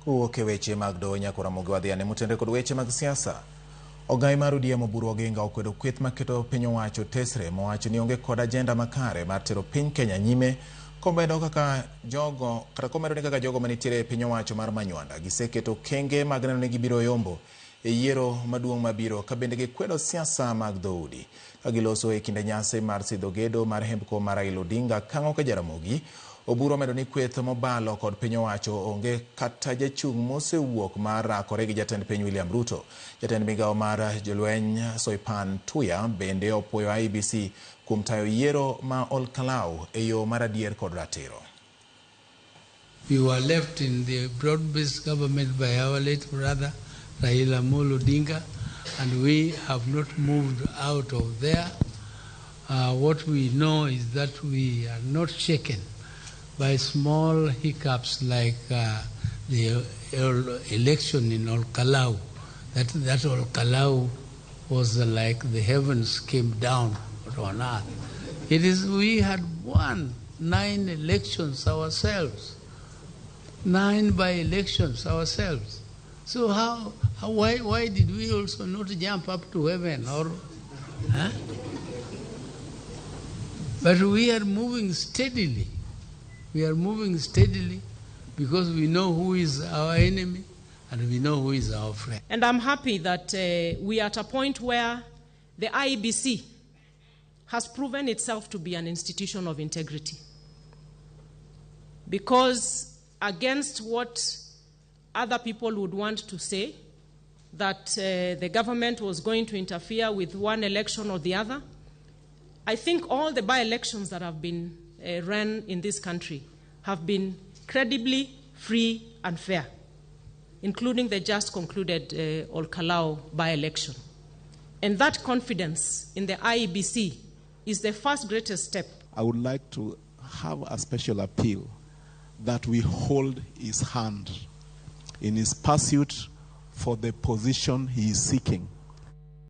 Kowuok e weche mag doho nyaka Ramogi wadhi ane motenre kod weche mag siasa. Ogai mar ODM Oburu Oginga okwedo kweth maketo piny owacho tesre mowacho ni onge kod ajenda makare mar tero piny Kenya nyime komedo kaka jogo kata komedo ni kaka jogo manitiere e piny owacho mar Manywanda giseketo okenge mag neno ni gibiro yombo e yiero maduong' mabiro ka bende gikwedo siasa mag dhoudi. Ka giloso e kinde nyasi mar sidho gedo mar hembko mar Raila Odinga Kang'o ka Jaramogi, Oburu omedo ni kweth mobalo kod piny owacho onge kata jachung' mosewuok mar rakore gi jatend piny William Ruto. Jatend migawo mar jolweny Soipan Tuya bende opuoyo IEBC kuom tayo yiero ma Olkalau e yo mar adier kod ratiro. We were left in the broad-based government by our late brother Raila Amolo Odinga, and we have not moved out of there. What we know is that we are not shaken by small hiccups like the election in Olkalau. That Olkalau was like the heavens came down on earth. We had won 9 elections ourselves. 9 by elections ourselves. So why did we also not jump up to heaven? Or, huh? But we are moving steadily. We are moving steadily because we know who is our enemy and we know who is our friend. And I'm happy that we are at a point where the IEBC has proven itself to be an institution of integrity. Because against what other people would want to say, that the government was going to interfere with one election or the other, I think all the by-elections that have been run in this country have been credibly free and fair, including the just concluded Olkalau by-election. And that confidence in the IEBC is the first greatest step. I would like to have a special appeal that we hold his hand in his pursuit for the position he is seeking.